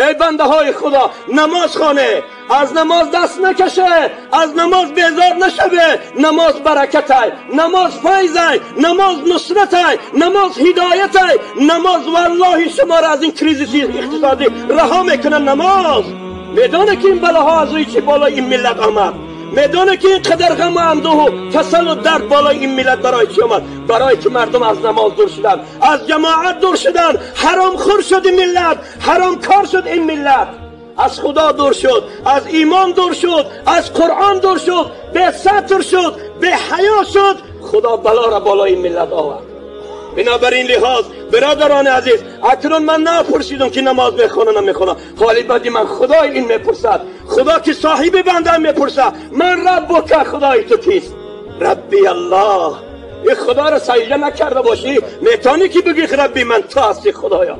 Эй бандаҳои Худо, намоз хонед, аз намоз даст накашед, аз намоз безор нашавед. Намоз баракат, намоз файз, намоз нусрат, намоз ҳидоят, намоз валлоҳи шуморо аз ин кризиси иқтисодӣ раҳо мекунад. Намоз медонад ки ин балоҳо аз рӯи чӣ болои ин миллат омад, медонад ки ин қадар ғам ва андӯҳ ва касал ва дард болои ин миллат барои чӣ омад? Барои ки мардум аз намоз дур шуданд, аз ҷамоат дур шуданд, ҳаромхӯр шуд ин миллат, ҳаромкор шуд ин миллат, аз Худо дур шуд, аз имон дур шуд, аз Қуръон дур шуд, бесатр шуд, беҳаё шуд. Худо бало ро болои ин миллат овард. Бинобар ин лиҳоз, бародарони азиз, акнун ман напурсидам ки намоз мехонам, намехонам. Ҳоли баъди ман Худои ин мепурсад, Худо ки соҳиби банда мепурсад: ман Раббука, Худои ту кист? Рабби Аллоҳ. Ин Худоро саҷда накарда бошӣ, метавонӣ ки бигӯӣ Рабби ман ту ҳастӣ, Худоё?